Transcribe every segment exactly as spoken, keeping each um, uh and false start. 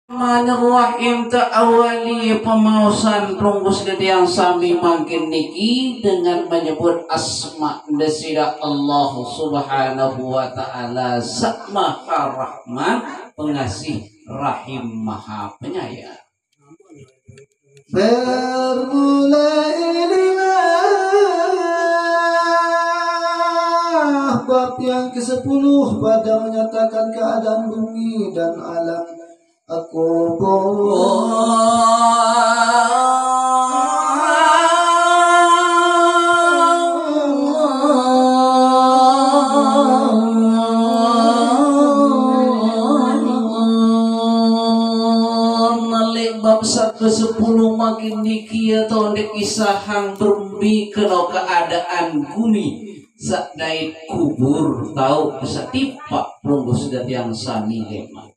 Rahmanirrahim, ta'awali pemaosan pelungguh sedaya tiang sami mangkin niki dengan menyebut asma Desira Allah Subhanahu wa Ta'ala, Zat Maha Rahman, Pengasih, Rahim, Maha Penyayang. Bermula inilah bab yang kesepuluh pada menyatakan keadaan bumi dan alam. Aku pun Malik bab satu sepuluh mangkin niki atau ndik kisahang berembi kena keadaan bumi. Sak dait kubur tau setipak pelungguh sedaya tiang sami lemak.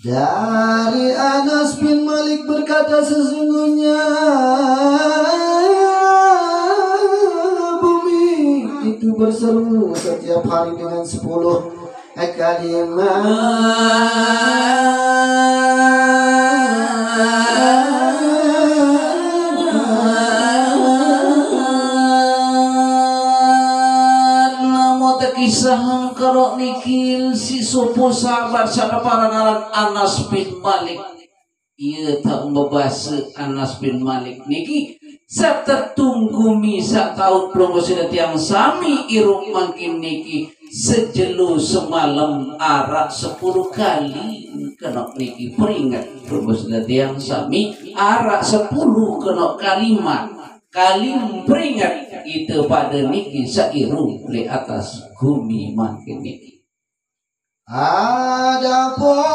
Dari Anas bin Malik berkata, sesungguhnya bumi itu berseru setiap hari dengan sepuluh kalimat. Namo tekisah karo niki si sopo sahabat sapa aran Anas bin Malik. Iya tak mebasa Anas bin Malik niki satetung gumi sak taun pelungguh sedaya tiang sami irup mangkin niki sejelo semalam arak sepuluh kali kena niki peringat pelungguh sedaya tiang sami arak sepuluh kena kalimat kali peringat kita pada niki sairup di atas gumi mangkin niki. Adapun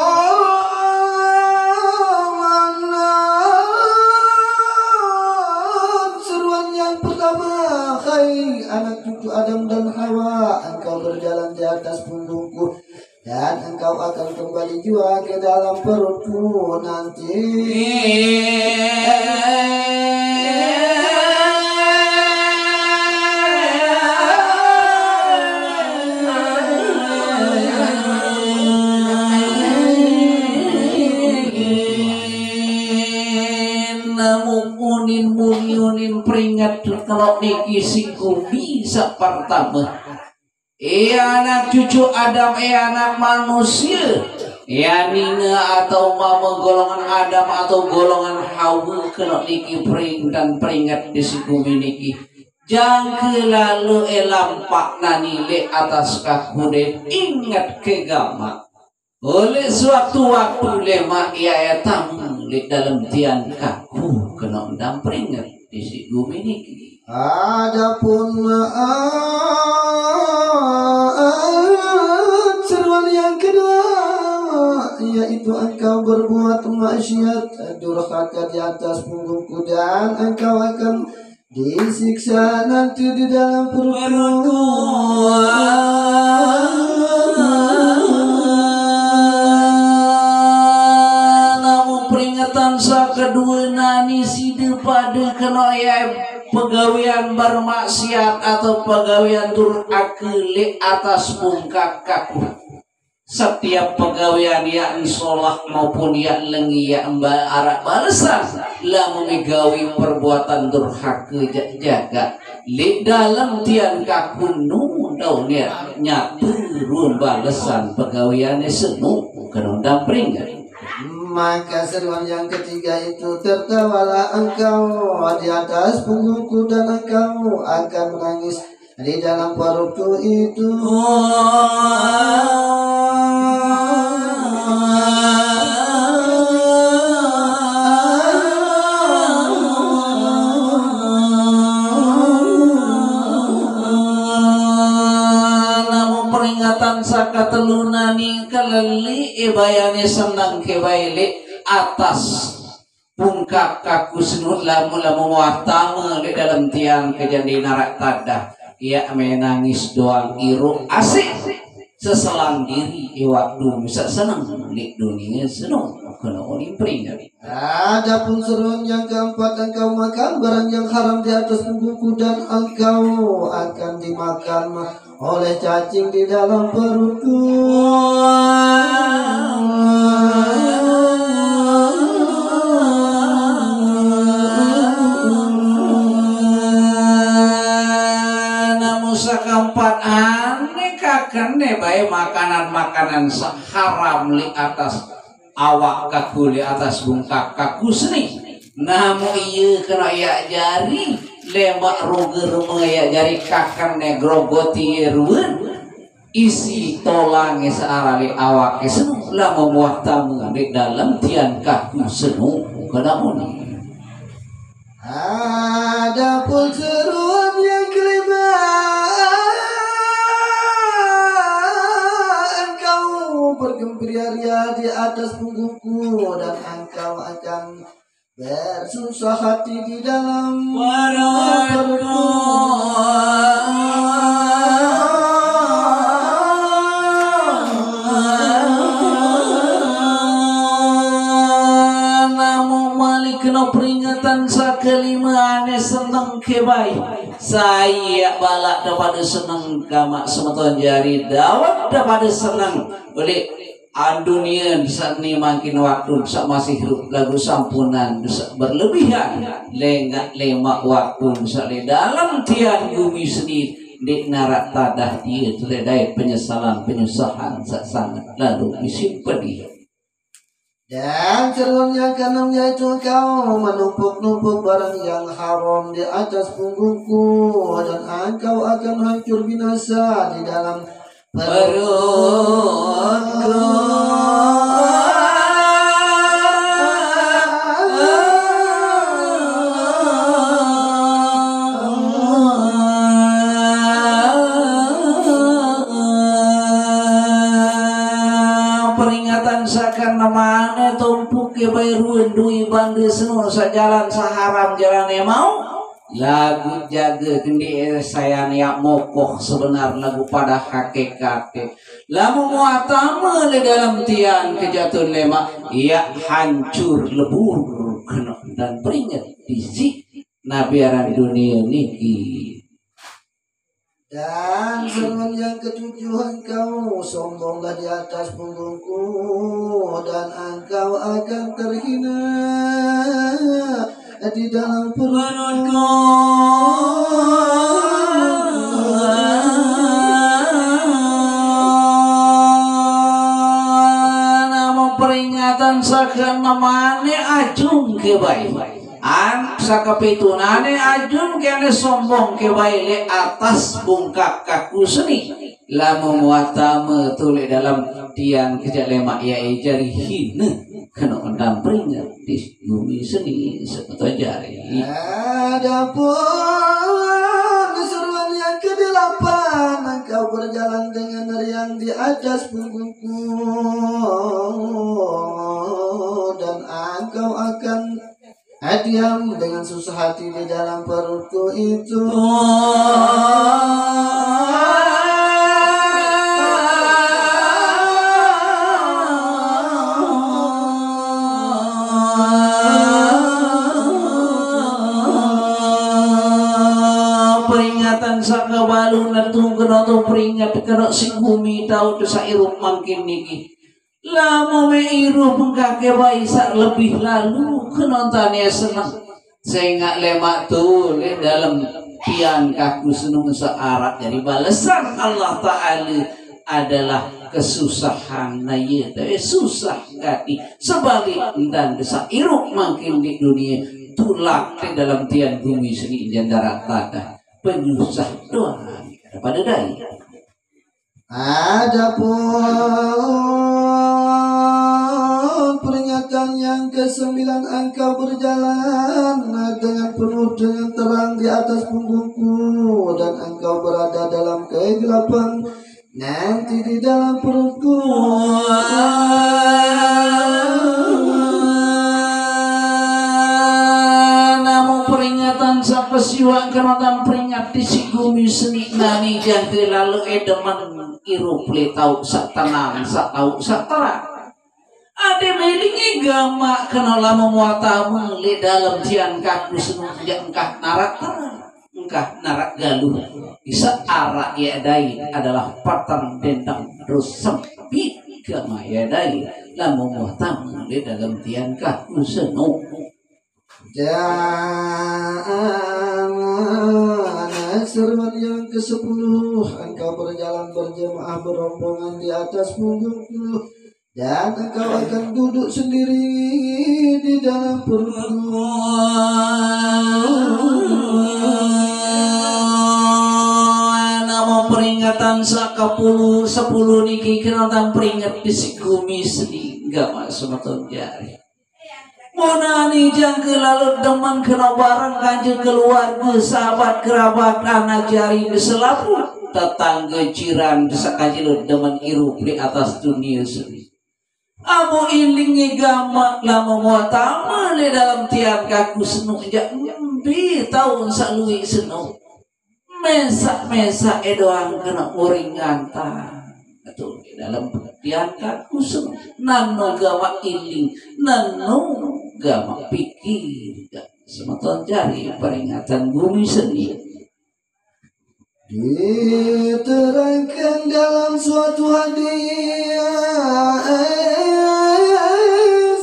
seruan yang pertama, hai anak cucu Adam dan Hawa, engkau berjalan di atas punggungku, dan engkau akan kembali juga ke dalam perutku nanti. Namun unin muniunin peringat kalau niki singgung bisa pertama. Iya anak cucu Adam, iya anak manusia, iya nina atau mama golongan Adam atau golongan Hawa kena niki pering dan peringat di si gumi niki. Jangka lalu elampak nani lek atas kaku dek ingat ke gamak. Oleh sewaktu-waktu lemak iya tamu lek dalam tian kaku kena endam peringat di si gumi niki. Adapun seruan yang kedua, yaitu engkau berbuat maksiat durhaka di atas punggungku dan engkau akan disiksa nanti di dalam perutku. Namun peringatan sa kedua nani sida pada kena ya pegawian bermaksiat atau pegawian durhaka lek atas pungkak kaku. Setiap pegawian ya ensolah maupun ya lengi ya emba arak balesan lamun migawi perbuatan durhaka ja- jagat lek dalam tian kaku nu tau niat nyata run balesan pegawiannya senu kena undang peringat. Maka seruan yang ketiga itu, tertawalah engkau di atas punggungku dan engkau akan menangis di dalam perutku itu. Namun peringatan saka telunani keleli ibayane senang kebaili atas pungkak kaku senut lamu-lamu muatama di dalam tiang kejandi narak tadah. Ia menangis doang iru asik seselang diri iwak dum seneng di dunia senung kena uling peringat. Adapun seruan yang keempat, engkau makan barang yang haram di atas punggungku dan engkau akan dimakan oleh cacing di dalam perutku. Kene bae makanan-makanan saq haram leq atas awak kaku, leq atas bungkak kaku seni. Namu ie kene yaq jari, lemaq roge reme yaq jari kakene grogoti ie ruen. Isi tolange saq araq leq awake senu, lamun muah tame leq dalem tian kaku senu, kene muni. Adapun seruan yang kelima, engkau bergembira ria di atas punggungku dan engkau akan bersusah hati di dalam perutku. Namu malik keno peringetan saq kelime ane seneng ke bae. Sai yaq balaq de pade seneng gamaq semeton jari dawet de pade seneng. Oleh an dunie saq ni mangkin waktu saq masih irup laguq sampunan saq berlebihan. Lengaq lemaq waktu saq leq dalem tian gumi seni ndeq naraq tadah ie teledait penyesalan penyusahan saq sanget lalu isin pedih. Dan seruan yang keenam yaitu engkau menumpuk-numpuk barang yang haram di atas punggungku, dan engkau akan hancur binasa di dalam perutku. Peringatan saq keenem ane tumpuk ke bae ruen dui bande seno saq jalan saq haram jalane mauq. Laguq jage kendiq sayan yaq mokoh sebenar laguq pada hakekate. Lamun muah tame leq dalem tian kejatun lemaq, yaq hancur lebur keno dan peringet isiq nabi aran dunie niki. Dan seruan yang ketujuh, engkau sombonglah di atas punggungku, dan engkau akan terhina di dalam perutku. Namun peringatan saq keenemane ajung ke bae. An saq kepitunane ajung kene sombong ke bae leq atas bungkak kaku seni. Lamun muah tame tu leq dalem tian kejaq lemaq yaq jari hine keno entan peringet di gumi seni semeton jari. Adapun seruan yang kedelapan, engkau berjalan dengan riang di atas punggungku, dan engkau akan diam dengan susah hati di dalam perutku itu. Peringatan saq kebalu netung keno tu peringet keno siq gumi taoq saq irup mangkin niki. Lamun meq irup engkah ke bae saq lebih lalu keno tane seneng. Sengaq lemaq tu leq dalem tian kaku seneng saq araq jari balesan Allah Taala adalah kesusahan. Nah, ie te susah gati. Sebagiq entan saq irup mangkin di dunie, tulak leq dalem tian gumi seni jendara tadah penyusah doang pade dai. Adapun peringatan yang kesembilan, engkau berjalan dengan penuh dengan terang di atas punggungku, dan engkau berada dalam kegelapan nanti di dalam perutku. Namun peringatan saq kesiwaq keno tan peringet isiq gumi seni nani jangke lalo edemen irup leq taoq saq tenang, saq taoq saq terang. Ade melinge gamaq keno lamun muah tame leq dalem tian kaku senu jaq engkah naraq terang, engkah naraq galuh. Saq araq yaq dait adalah peteng dendeng terus sempit gamaq yaq dait lamun muah tame leq dalem tian kaku senu. Ja'ana Seruan yang kesepuluh, engkau berjalan berjemaah berombongan di atas punggungku, dan engkau akan duduk sendiri di dalam perutku. Namun peringatan sakapuluh sepuluh niki kena tang peringat di si gumi seni, gamak semeton jari. Monani jangka lalu demen kena bareng kanjeng keluarga, sahabat kerabat, anak jari, selapuh tetangga jiran, sakajelut demen irup di atas dunia seni. Amu ilingi gamak lama muatama le dalam tian kaku senu, jak embi taun salui senu. Mesak-mesak e doang kena uring ngantang. Betul, di dalam tian kaku senu. Nano gamak iling, nano gamak pikir. Semeton jari peringatan gumi seni. Diterangkan dalam suatu hadis,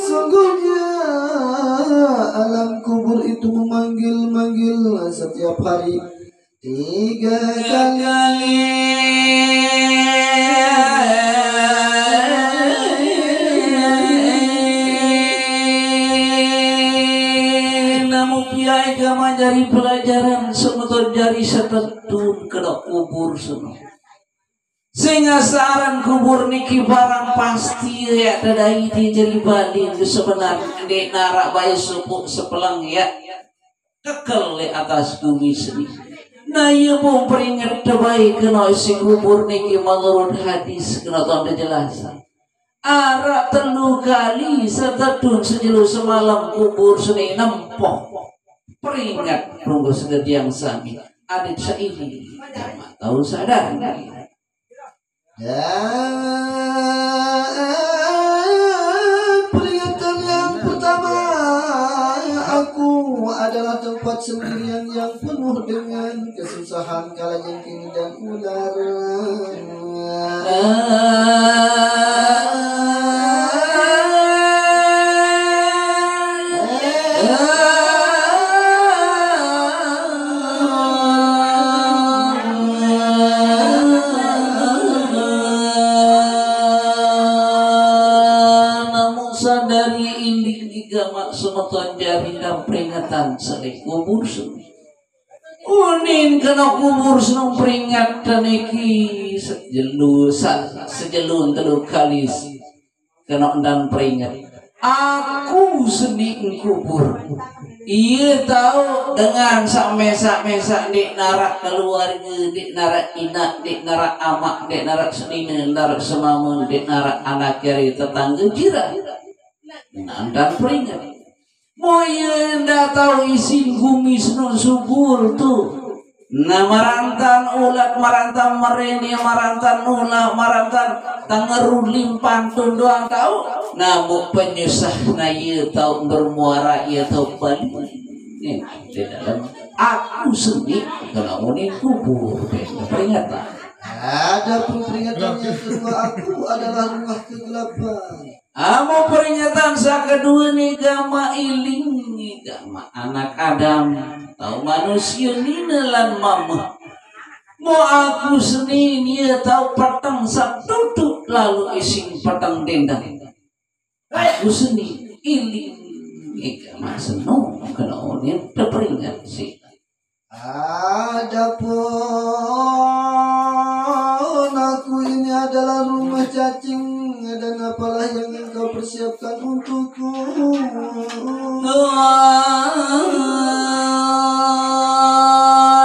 sungguhnya alam kubur itu memanggil-manggil setiap hari tiga kali. Namun pia gamak jari pelajaran semeton jari setetun kena kubur seno. Sing asaran kubur niki barang pasti ya, tedai ti jeri bali sebenar, dek narak bae supuk sepeleng ya. Kekel le atas gumi seni. Nah, iya pun peringat tebai kena isi kubur niki menurut hadis kena tonde jelasan. Arak telu kali setetun sejelu semalam kubur seni nempoh. Peringat tunggu sedediang sami. Adit saini, gamak tau sadar. Dan peringatan yang pertama, aku adalah tempat sendirian yang penuh dengan kesusahan, kalajengking dan ular. Namun sadari indik gamak semeton jari dan peringatan seni kubur seni. Unin kena kubur seni peringat niki sejelu sa-, sejelu telu kali kena dan peringat. Aku seni kubur. Iya tau dengan sak mesak-mesak dek narak keluarga, dek narak inak, dek narak amak, dek narak senina, narak semama, dek narak anak jari tetangga jiran. Nah, dan peringat. Moye ndak tau isin gumi seno subur tu. Nah, marantan ulat, marantan merene, marantan ulah, marantan tengeru limpan tunduan tau. Nah, muk penyusah, nah, iya tau bermuara, iya tau bali. Nih, di dalam aku seni kena unin kubur, peringatan. Adapun peringatan yang kedua, aku adalah rumah kegelapan. Amu peringatan sakedua ni gamak iling, gamak anak Adam, tau manusia nina lan mama. Mo aku seni nia tau peteng satutuk lalu ising peteng dendang. Aku seni iling, gamak seno kena unin teperingat si. Adapun aku ini adalah rumah cacing, dan apalah yang engkau persiapkan untukku?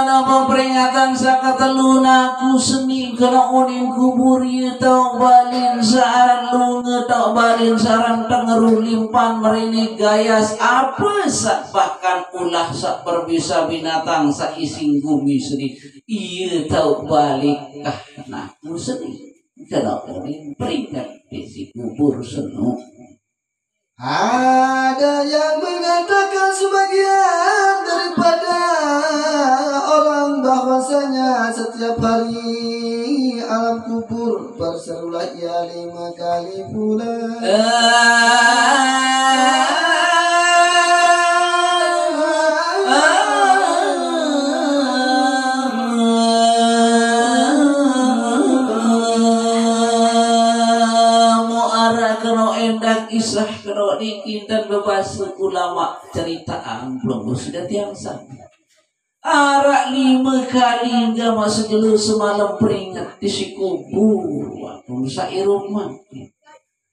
Nama peringatan sakatelun aku seni kena unin kubur, iya tau balin searan lunga, tau balin searan tengeru limpan merene gayas apa sak bahkan ulah sak berbisa binatang sak ising gumi seni. Iya tau balik kah naku seni. Kena unin peringat di si kubur seno. Ada yang mengatakan sebagian daripada orang bahwasanya setiap hari alam kubur berserulah ia lima kali pula. Endah kisah kedua niki dan bebasa ulama ceritaan belum sudah tiang sami. Arak lima kali gamak segelo semalam peringat di si kubur waktu sairup mati.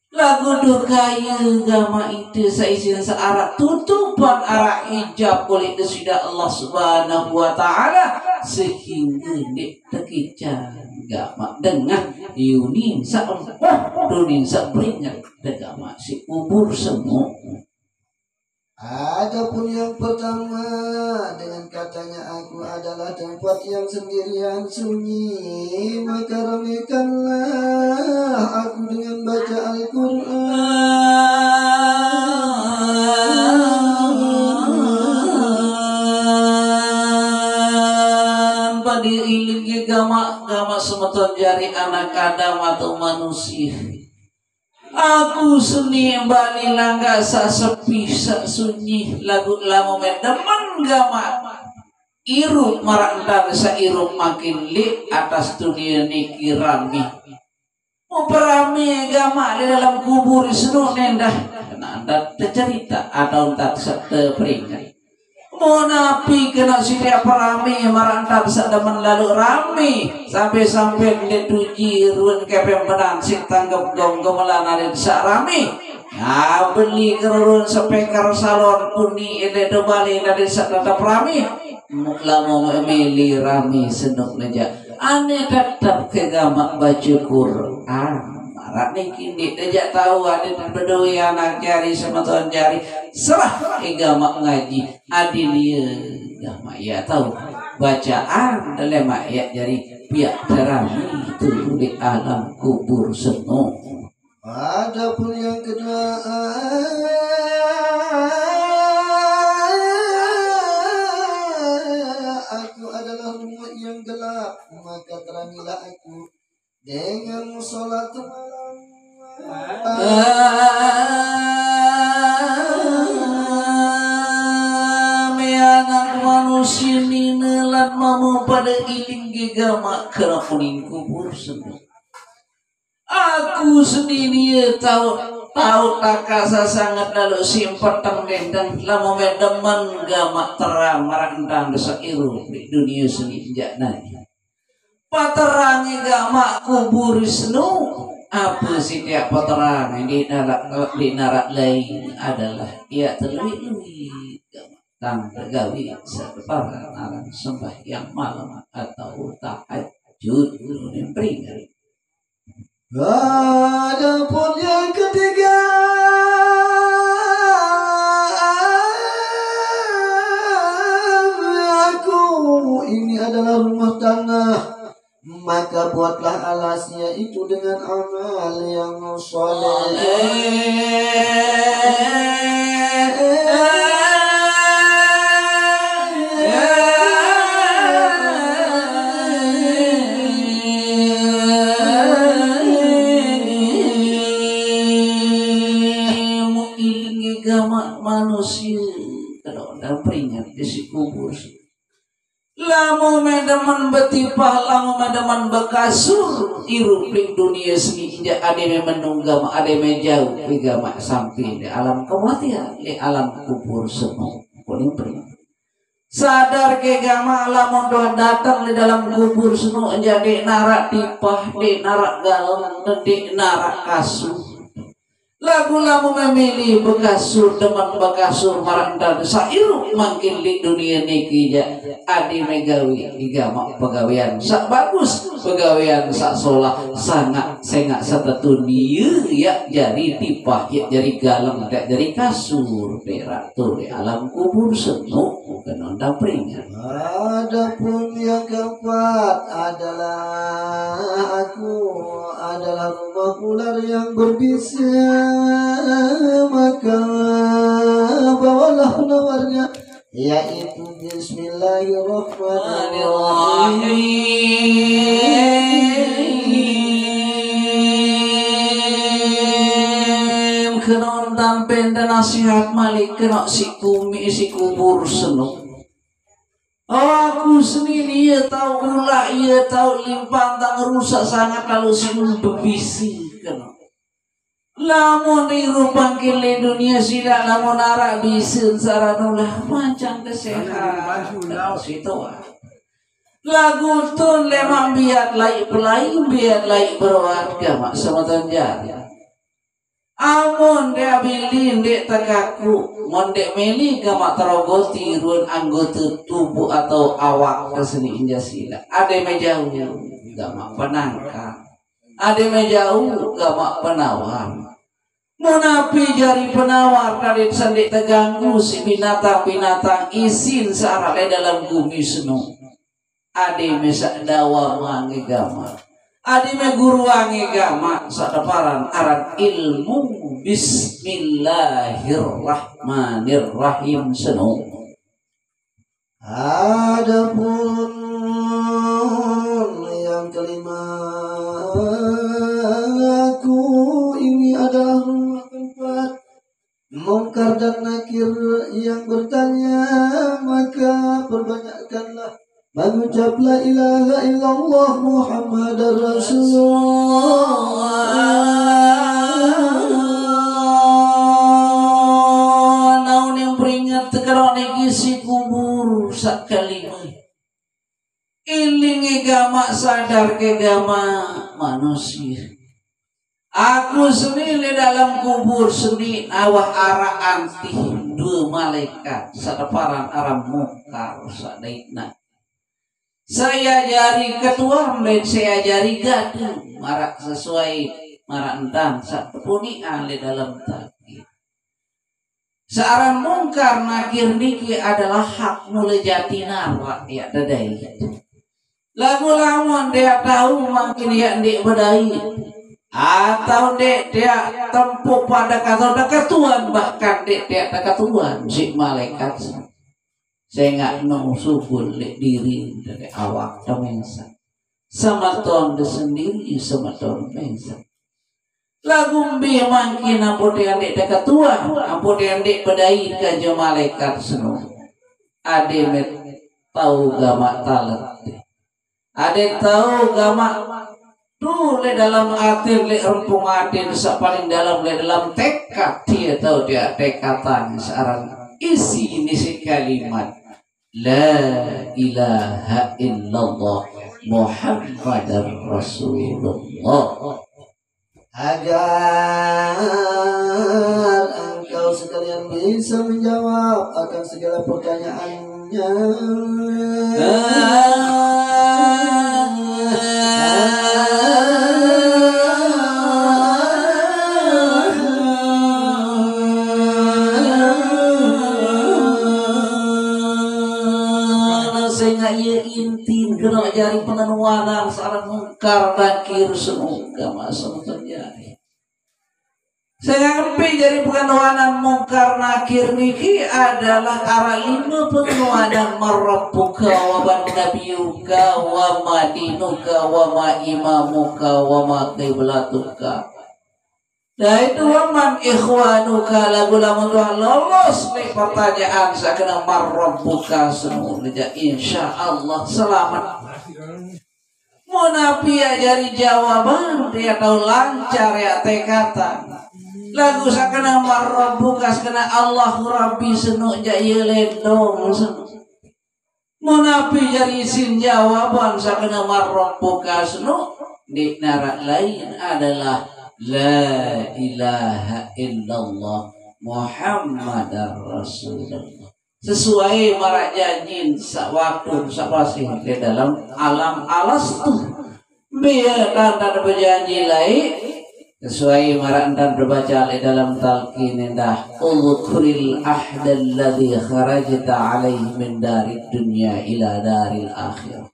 Lagu duh kaya gamak ite saisin searak tutupan arak hijab oleh Desida Allah Subhanahu wa Ta'ala sehingga ndik tekican gamak dengah yunin seempoh dunin seperingat de gamak si kubur semua. Adapun yang pertama, dengan katanya aku adalah tempat yang sendirian sunyi, maka ramaikanlah aku dengan baca Al-Quran. Pada ilingi gamak-gamak semeton jari anak Adam atau manusia. Aku seni bani langga sa sepi sa sunyi lagu lama me demen gamak. Irup marak entan sairup makin lik atas dunia niki rami. Mau perami gamak di dalam kubur senu nendah. Kena anda tercerita atau entan sa teperingat. Munapi kena sitiap rami marak entan sa demen lalu rami. Sampai-sampai nde tuji ruen kepeng benan si tanggep gom gemelan ade sa rami. Nah, beli kerurun sepekar salon kuni ide do bali ade sa tetap rami. Lamo mili rami senuk neja. Ane tetap ke gamak baca Quran. Marak niki ndik neja tau ade bedoe anak jari semeton jari. Serah ke gamak ngaji. Adil ia gamak ia tau. Bacaan dalam mak ia jari piak terang tu di alam kubur seno. Adapun yang kedua, aku adalah rumah yang gelap, maka terangilah aku dengan salat malam. Kami anak manusia ni nelat mamu pada iling gegama kena kuning kubur seno. Aku sendiri tau tau takasa sangat lalu simpet teng dendeng lama demen gamak terang marak endang desa iru di dunia seni jak nai. Paterangi gamak kubur senu. Apa sitiap paterangi di narak, di narak lain adalah ia terlebih-lebih gamak tang tegawi sekeparan aran sembahyang malam atau tahajud. Ini peringat. Adapun yang ketiga, aku ini adalah rumah tangga, maka buatlah alasnya itu dengan amal yang soleh. Ilingi gamak manusia, kalau dah peringat di si kubur. Lamu me demen betipah, lamu me demen bekasur, irup di dunia seni injak ade me menunggam, ade me jauh, di gamak sampai di alam kematian, di alam kubur semua. Kuning peringat. Sadar ke gamak lamun doh datang di dalam kubur seno jadi narak tipah, di narak galang, di narak kasur. Lagu lamun memilih bekasur, demen bekasur, marak dan sairup mangkin di dunia niki ja. Adi megawi di gamak pegawian sak bagus, pegawian sak solah, sangat sengak setetun ye ya jari tipah, ya jari galang, ya jari kasur, perak tu di alam kubur seno. Kena undang peringat. Adapun yang keempat adalah aku adalah rumah ular yang berbisa, maka bawalah penawarnya, yaitu Bismillahirrahmanirrahim. Kena undang penda nasihat malik kena si kumi si kubur seno. Aku sendiri ia tau ulah, ia tau limpang tang rusak sangat lalu si bebisi kena. Lamun irup mangkin leq dunie silaq, lamun araq bisen saq aran ulah, mancang kesehatan. Situ. Laguq tun lemaq biat laiq pelai, biat laiq beroat, gamaq semeton jari. Amun ndeq bilin ndeq tekakuq, mon ndeq mele gamaq terogoti ruen anggote tubuh atau awak keseniq jaq silaq. Adeq meq jauq, gamaq penangkal. Adeq meq jauq, gamaq penawar. Menapi jari penawar, dait sendeq teganggu siq binatang-binatang isin saq araq leq dalem gumi seno. Adeq meq saq daweang gamaq. Adeq meq guruang gamaq saq teparan aran ilmu Bismillahirrahmanirrahim seno. Adapun yang kelima, aku ini adalah rumah tempat Mungkar dan Nakir yang bertanya, maka perbanyakkanlah mengucap la ilaha illallah Muhammadar Rasulullah. Naon yang peringet tekero niki si kubur sakali. Iling gamaq, sadar ke gamaq manusie. Aku seni leq dalem kubur seni nawah araq antih due malaikat saq teparan aran Mungkar saq dait Nakir. Saq ajari ketuan dait saq ajari gati maraq sesuai maraq entan saq tepuniqan leq dalem takdir. Saq aran Mungkar Nakir niki adalah hak mule jati naraq yaq tedait. Laguq lamun ndeq tao mangkin yaq ndeq bedait, atau ndeq teaq tempuk pade atau teketuan, bahkan ndeq teaq teketuan siq malaikat. Sengaq nong subul leq diri, leq awak temengsan. Semeton de sendiri, semeton mengsan. Laguq mbe mangkin ampoq tiang ndeq teketuan, ampoq tiang ndeq bedait kance malaikat seno. Adeq meq tao gamaq talet. Adeq tao gamaq tu leq dalem atin, leq rempung atin saq paling dalem, leq dalem tekad, ie tao tiang tekatan saq aran isi nisi kalimat la ilaha illallah Muhammadar Rasulullah. Agar engkau sekalian bisa menjawab akan segala pertanyaannya. Sengaq ie inti kenoq jari pengenuanan saq aran Mungkar Nakir seno, gamaq semeton jari. Sengaq mbe jari pengenuanan Mungkar Nakir niki adalah araq lime pengenuanan, man rabbuka wa man nabiyuka wa ma dinuka wa ma imamuka wa ma qiblatuka. Dait wa man ikhwanuka, laguq lamun tuah lolos leq pertanyaan saq kene man rabbuka seno, jaq insyaallah selamet. Menapi yaq jari jawaban, yaq tao lancar yaq tekatan. Laguq saq kene man rabbuka, saq kene Allahu Rabbi seno, jaq ie lendong seno. Menapi jari isin jawaban saq kene man rabbuka seno, ndeq naraq lain adalah la ilaha illallah Muhammadar Rasulullah. Sesuai maraq janjin saq waktu saq pasih leq dalem alam alastu. Mbe entan bejanji laeq, sesuai maraq entan tebaca leq dalem talqin endah, "Udzkuril ahdalladzi kharajta alaihi min darid dunya ila daril akhirah."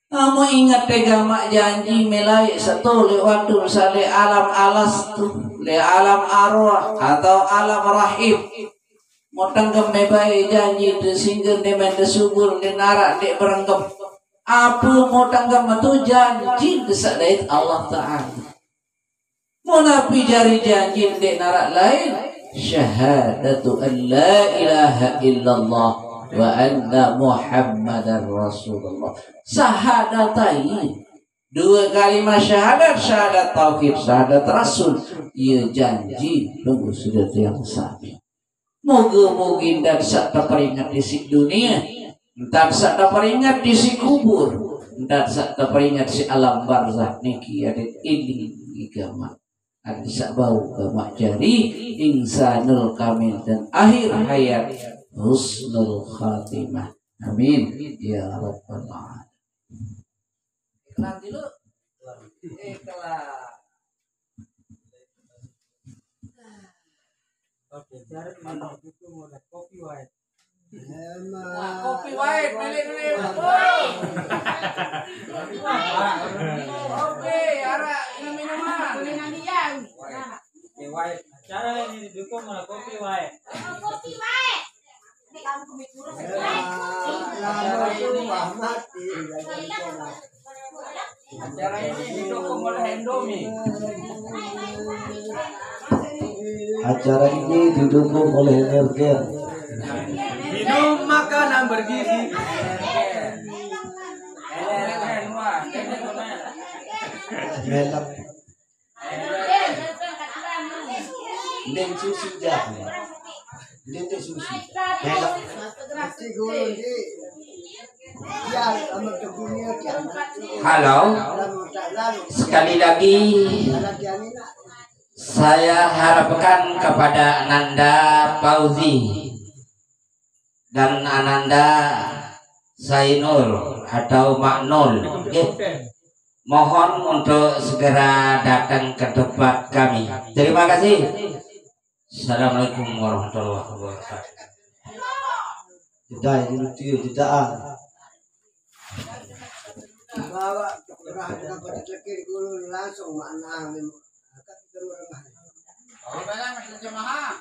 Amun inget te gamaq janji melaeq seto leq waktu saq leq alam alastu, leq alam arwah atau alam rahim. Mutenggem meq bae janji te singge ndeqmen te subur, ndeq naraq, ndeq berenggem. Ape mutenggem tu janji te saq dait Allah Taala. Menapi jari janji ndeq naraq lain, syahadatu an la ilaha illallah wa anna Muhammadar Rasulullah. Syahadatain. Dua kalimat syahadat, syahadat tauhid, syahadat rasul. Ieu janji nunggu sudah tiang sami. Mugi-mugi ndak sak teperingat di si dunia, ndak sak teperingat di si kubur, ndak sak teperingat si alam barzah niki adat ini igama. Adi sabau gamak jari insanul kamil dan akhir hayat husnul khatimah. Amin ya rabbal alamin. Iklan dulu. Iklan. Oke, cari mana itu mau ada kopi wae. Wah, kopi wae, pilih pilih. Kopi, arak, minum minuman. Kopi wae. Acara ini didukung oleh kopi wae. Kopi wae. Ini kamu kopi kurus. Lama itu wah mati. Acara ini didukung oleh Indomie. Acara ini didukung oleh Energen. Minum makanan bergizi. Energen, wah. Melek. Ndeng susu jah. Ndeng teh susu. Hello. Halo. Sekali lagi saya harapkan kepada Ananda Fauzi dan Ananda Zainul atau Maknul. Nggih. Mohon untuk segera datang ke tempat kami. Terima kasih. Assalamualaikum warahmatullahi wabarakatuh. Tidak, ini lucu, tidak. Bawa ke kelurahan dengan pada cekir dulu langsung makna. Di mana masih jemaah?